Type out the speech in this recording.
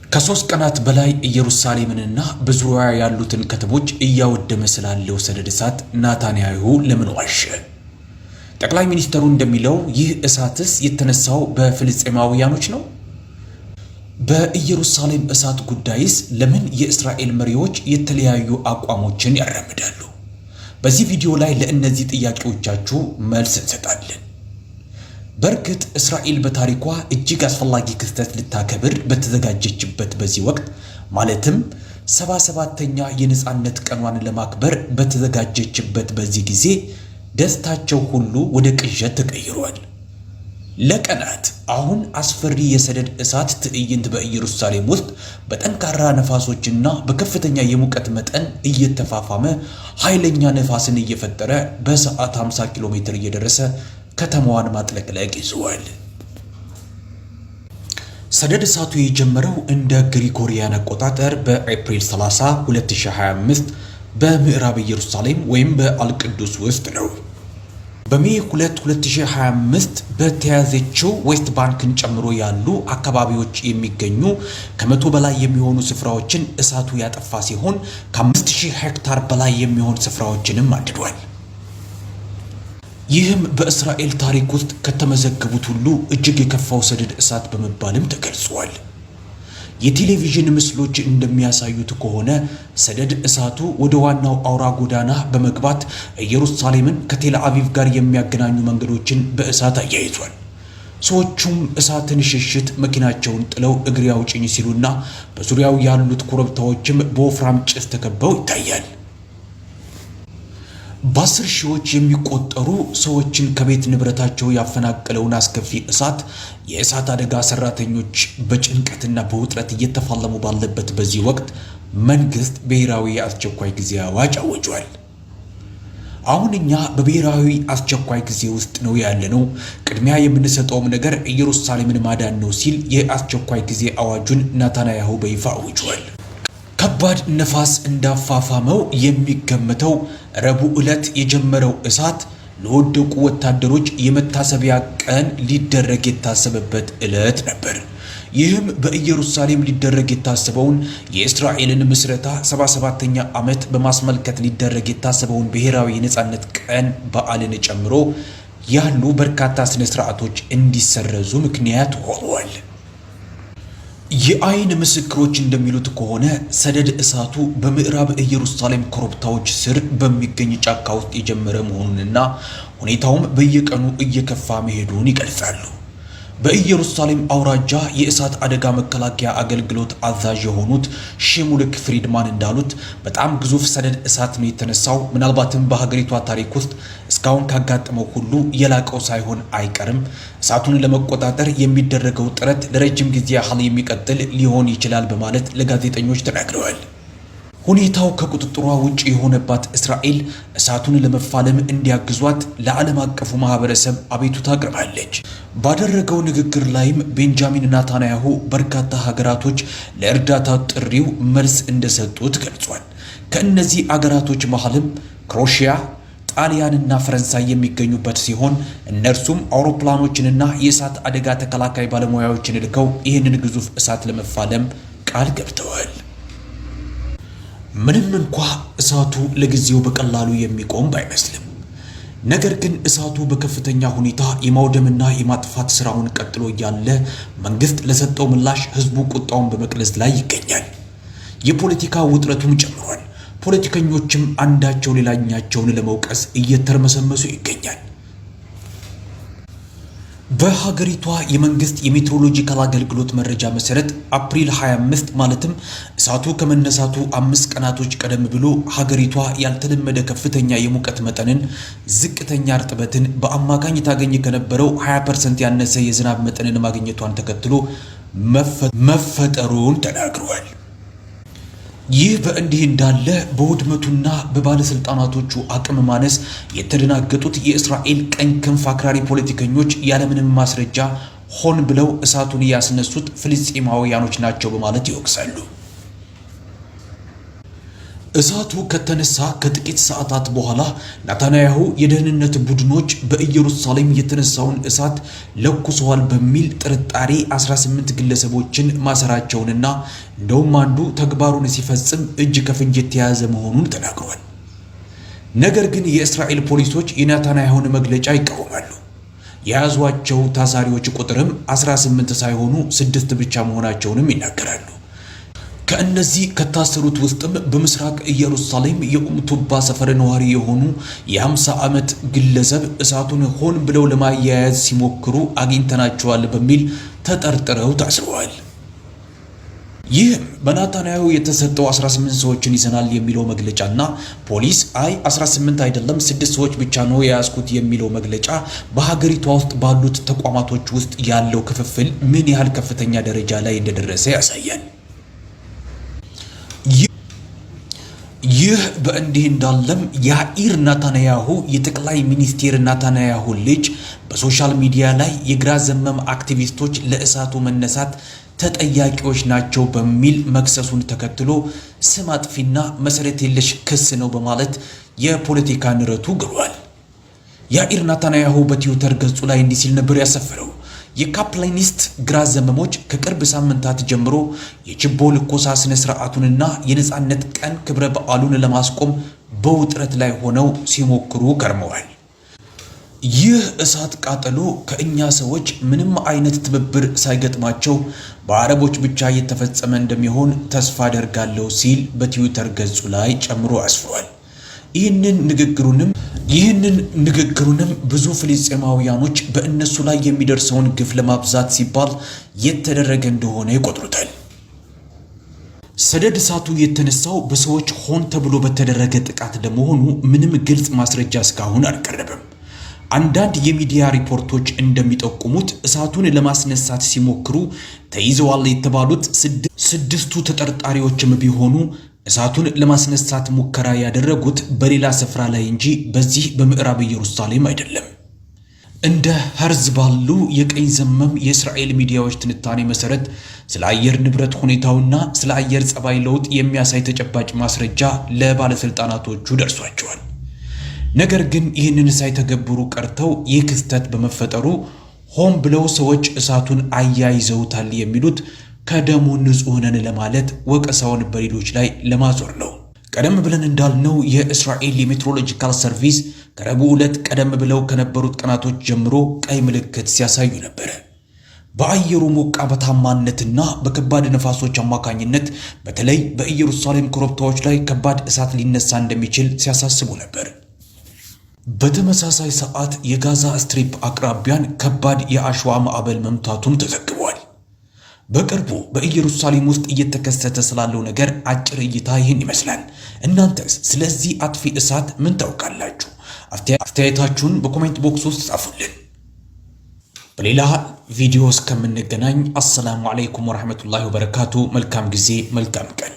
ከ3 ቀናት በላይ ኢየሩሳሌምንና በዙሪያዋ ያሉትን ከተሞች እያወደመ ስላለው ሰደድ እሳት ናታንያሁ ለምን ዋሸ? ጠቅላይ ሚኒስትሩ እንደሚለው ይህ እሳትስ የተነሳው በፍልስጤማውያኖች ነው? በኢየሩሳሌም እሳት ጉዳይስ ለምን የእስራኤል መሪዎች የተለያዩ አቋሞችን ያራምዳሉ? በዚህ ቪዲዮ ላይ ለእነዚህ ጥያቄዎቻችሁ መልስ እንሰጣለን። በእርግጥ እስራኤል በታሪኳ እጅግ አስፈላጊ ክስተት ልታከብር በተዘጋጀችበት በዚህ ወቅት፣ ማለትም 77ኛ የነፃነት ቀኗን ለማክበር በተዘጋጀችበት በዚህ ጊዜ ደስታቸው ሁሉ ወደ ቅዠት ተቀይሯል። ለቀናት አሁን አስፈሪ የሰደድ እሳት ትዕይንት በኢየሩሳሌም ውስጥ በጠንካራ ነፋሶችና በከፍተኛ የሙቀት መጠን እየተፋፋመ ኃይለኛ ነፋስን እየፈጠረ በሰዓት 50 ኪሎ ሜትር እየደረሰ ከተማዋን ማጥለቅለቅ ይዘዋል። ሰደድ እሳቱ የጀመረው እንደ ግሪጎሪያን አቆጣጠር በኤፕሪል 30 2025 በምዕራብ ኢየሩሳሌም ወይም በአልቅዱስ ውስጥ ነው። በ May 2 2025 በተያዘችው ዌስት ባንክን ጨምሮ ያሉ አካባቢዎች የሚገኙ ከ100 በላይ የሚሆኑ ስፍራዎችን እሳቱ ያጠፋ ሲሆን ከ5000 ሄክታር በላይ የሚሆን ስፍራዎችንም አንድዷል። ይህም በእስራኤል ታሪክ ውስጥ ከተመዘገቡት ሁሉ እጅግ የከፋው ሰደድ እሳት በመባልም ተገልጿል። የቴሌቪዥን ምስሎች እንደሚያሳዩት ከሆነ ሰደድ እሳቱ ወደ ዋናው አውራ ጎዳና በመግባት ኢየሩሳሌምን ከቴል አቪቭ ጋር የሚያገናኙ መንገዶችን በእሳት አያይዟል። ሰዎቹም እሳትን ሽሽት መኪናቸውን ጥለው እግሬ አውጭኝ ሲሉና በዙሪያው ያሉት ኮረብታዎችም በወፍራም ጭስ ተከበው ይታያል። በ10 ሺዎች የሚቆጠሩ ሰዎችን ከቤት ንብረታቸው ያፈናቀለውን አስከፊ እሳት የእሳት አደጋ ሰራተኞች በጭንቀትና በውጥረት እየተፋለሙ ባለበት በዚህ ወቅት መንግስት ብሔራዊ የአስቸኳይ ጊዜ አዋጅ አውጇል። አሁን እኛ በብሔራዊ አስቸኳይ ጊዜ ውስጥ ነው ያለነው፣ ቅድሚያ የምንሰጠውም ነገር ኢየሩሳሌምን ማዳን ነው ሲል የአስቸኳይ ጊዜ አዋጁን ናታንያሁ በይፋ አውጇል። ከባድ ነፋስ እንዳፋፋመው የሚገመተው ረቡዕ ዕለት የጀመረው እሳት ለወደቁ ወታደሮች የመታሰቢያ ቀን ሊደረግ የታሰበበት ዕለት ነበር። ይህም በኢየሩሳሌም ሊደረግ የታሰበውን የእስራኤልን ምስረታ 77ኛ ዓመት በማስመልከት ሊደረግ የታሰበውን ብሔራዊ የነፃነት ቀን በዓልን ጨምሮ ያሉ በርካታ ስነ ስርዓቶች እንዲሰረዙ ምክንያት ሆኗል። የአይን ምስክሮች እንደሚሉት ከሆነ ሰደድ እሳቱ በምዕራብ ኢየሩሳሌም ኮረብታዎች ስር በሚገኝ ጫካ ውስጥ የጀመረ መሆኑንና ሁኔታውም በየቀኑ እየከፋ መሄዱን ይገልጻሉ። በኢየሩሳሌም አውራጃ የእሳት አደጋ መከላከያ አገልግሎት አዛዥ የሆኑት ሽሙልክ ፍሪድማን እንዳሉት በጣም ግዙፍ ሰደድ እሳት ነው የተነሳው። ምናልባትም በሀገሪቷ ታሪክ ውስጥ እስካሁን ካጋጠመው ሁሉ የላቀው ሳይሆን አይቀርም። እሳቱን ለመቆጣጠር የሚደረገው ጥረት ለረጅም ጊዜ ያህል የሚቀጥል ሊሆን ይችላል በማለት ለጋዜጠኞች ተናግረዋል። ሁኔታው ከቁጥጥሯ ውጭ የሆነባት እስራኤል እሳቱን ለመፋለም እንዲያግዟት ለዓለም አቀፉ ማህበረሰብ አቤቱታ አቅርባለች። ባደረገው ንግግር ላይም ቤንጃሚን ናታንያሁ በርካታ ሀገራቶች ለእርዳታ ጥሪው መልስ እንደሰጡት ገልጿል። ከእነዚህ አገራቶች መሃልም ክሮሺያ፣ ጣሊያንና ፈረንሳይ የሚገኙበት ሲሆን እነርሱም አውሮፕላኖችንና የእሳት አደጋ ተከላካይ ባለሙያዎችን ልከው ይህንን ግዙፍ እሳት ለመፋለም ቃል ገብተዋል። ምንም እንኳ እሳቱ ለጊዜው በቀላሉ የሚቆም ባይመስልም፣ ነገር ግን እሳቱ በከፍተኛ ሁኔታ የማውደምና የማጥፋት ስራውን ቀጥሎ እያለ መንግስት ለሰጠው ምላሽ ህዝቡ ቁጣውን በመግለጽ ላይ ይገኛል። የፖለቲካ ውጥረቱም ጨምሯል። ፖለቲከኞችም አንዳቸው ሌላኛቸውን ለመውቀስ እየተርመሰመሱ ይገኛል። በሀገሪቷ የመንግስት የሜትሮሎጂካል አገልግሎት መረጃ መሰረት አፕሪል 25፣ ማለትም እሳቱ ከመነሳቱ 5 ቀናቶች ቀደም ብሎ ሀገሪቷ ያልተለመደ ከፍተኛ የሙቀት መጠንን፣ ዝቅተኛ እርጥበትን፣ በአማካኝ ታገኝ ከነበረው 20% ያነሰ የዝናብ መጠንን ማግኘቷን ተከትሎ መፈጠሩን ተናግረዋል። ይህ በእንዲህ እንዳለ በውድመቱና በባለስልጣናቶቹ አቅም ማነስ የተደናገጡት የእስራኤል ቀኝ ክንፍ አክራሪ ፖለቲከኞች ያለምንም ማስረጃ ሆን ብለው እሳቱን ያስነሱት ፍልስጤማውያኖች ናቸው በማለት ይወቅሳሉ። እሳቱ ከተነሳ ከጥቂት ሰዓታት በኋላ ናታንያሁ የደህንነት ቡድኖች በኢየሩሳሌም የተነሳውን እሳት ለኩሰዋል በሚል ጥርጣሬ 18 ግለሰቦችን ማሰራቸውንና እንደውም አንዱ ተግባሩን ሲፈጽም እጅ ከፍንጅ የተያዘ መሆኑን ተናግሯል። ነገር ግን የእስራኤል ፖሊሶች የናታንያሁን መግለጫ ይቃወማሉ። የያዟቸው ታሳሪዎች ቁጥርም 18 ሳይሆኑ 6 ብቻ መሆናቸውንም ይናገራሉ። ከእነዚህ ከታሰሩት ውስጥም በምስራቅ ኢየሩሳሌም የኡምቱባ ሰፈር ነዋሪ የሆኑ የ50 ዓመት ግለሰብ እሳቱን ሆን ብለው ለማያያዝ ሲሞክሩ አግኝተናቸዋል በሚል ተጠርጥረው ታስረዋል። ይህም በናታንያሁ የተሰጠው 18 ሰዎችን ይዘናል የሚለው መግለጫና ፖሊስ አይ 18 አይደለም 6 ሰዎች ብቻ ነው የያዝኩት የሚለው መግለጫ በሀገሪቷ ውስጥ ባሉት ተቋማቶች ውስጥ ያለው ክፍፍል ምን ያህል ከፍተኛ ደረጃ ላይ እንደደረሰ ያሳያል። ይህ በእንዲህ እንዳለም ያኢር ናታንያሁ የጠቅላይ ሚኒስቴር ናታንያሁ ልጅ በ social media ላይ የግራ ዘመም አክቲቪስቶች ለእሳቱ መነሳት ተጠያቂዎች ናቸው በሚል መክሰሱን ተከትሎ ስም አጥፊና መሰረት የለሽ ክስ ነው በማለት የፖለቲካ ንረቱ ግሏል። ያኢር ናታንያሁ በትዊተር ገጹ ላይ እንዲህ ሲል ነበር ያሰፈረው። የካፕላኒስት ግራ ዘመሞች ከቅርብ ሳምንታት ጀምሮ የችቦ ልኮሳ ስነ ስርዓቱንና የነፃነት ቀን ክብረ በዓሉን ለማስቆም በውጥረት ላይ ሆነው ሲሞክሩ ከርመዋል። ይህ እሳት ቃጠሎ ከእኛ ሰዎች ምንም አይነት ትብብር ሳይገጥማቸው በአረቦች ብቻ እየተፈጸመ እንደሚሆን ተስፋ አደርጋለሁ ሲል በትዊተር ገጹ ላይ ጨምሮ አስፍሯል። ይህንን ንግግሩንም ብዙ ፍልስጤማውያኖች በእነሱ ላይ የሚደርሰውን ግፍ ለማብዛት ሲባል የተደረገ እንደሆነ ይቆጥሩታል። ሰደድ እሳቱ የተነሳው በሰዎች ሆን ተብሎ በተደረገ ጥቃት ለመሆኑ ምንም ግልጽ ማስረጃ እስካሁን አልቀረበም። አንዳንድ የሚዲያ ሪፖርቶች እንደሚጠቁሙት እሳቱን ለማስነሳት ሲሞክሩ ተይዘዋል የተባሉት ስድስቱ ተጠርጣሪዎችም ቢሆኑ እሳቱን ለማስነሳት ሙከራ ያደረጉት በሌላ ስፍራ ላይ እንጂ በዚህ በምዕራብ ኢየሩሳሌም አይደለም። እንደ ሀርዝ ባሉ የቀኝ ዘመም የእስራኤል ሚዲያዎች ትንታኔ መሰረት ስለ አየር ንብረት ሁኔታውና ስለ አየር ጸባይ ለውጥ የሚያሳይ ተጨባጭ ማስረጃ ለባለስልጣናቶቹ ደርሷቸዋል። ነገር ግን ይህንን ሳይተገብሩ ቀርተው ይህ ክስተት በመፈጠሩ ሆን ብለው ሰዎች እሳቱን አያይዘውታል የሚሉት ከደሙ ንጹሕ ነን ለማለት ወቀሳውን በሌሎች ላይ ለማዞር ነው። ቀደም ብለን እንዳልነው የእስራኤል የ meteorological service ከረቡዕ ዕለት ቀደም ብለው ከነበሩት ቀናቶች ጀምሮ ቀይ ምልክት ሲያሳዩ ነበረ። በአየሩ ሞቃታማነትና በከባድ ነፋሶች አማካኝነት በተለይ በኢየሩሳሌም ኮረብታዎች ላይ ከባድ እሳት ሊነሳ እንደሚችል ሲያሳስቡ ነበር። በተመሳሳይ ሰዓት የጋዛ ስትሪፕ አቅራቢያን ከባድ የአሸዋ ማዕበል መምታቱም ተዘግቧል። በቅርቡ በኢየሩሳሌም ውስጥ እየተከሰተ ስላለው ነገር አጭር እይታ ይህን ይመስላል። እናንተስ ስለዚህ አጥፊ እሳት ምን ታውቃላችሁ? አስተያየታችሁን በ comment box ውስጥ ጻፉልን። በሌላ ቪዲዮ እስከምንገናኝ السلام عليكم ورحمة الله وبركاته። መልካም ጊዜ፣ መልካም ቀን።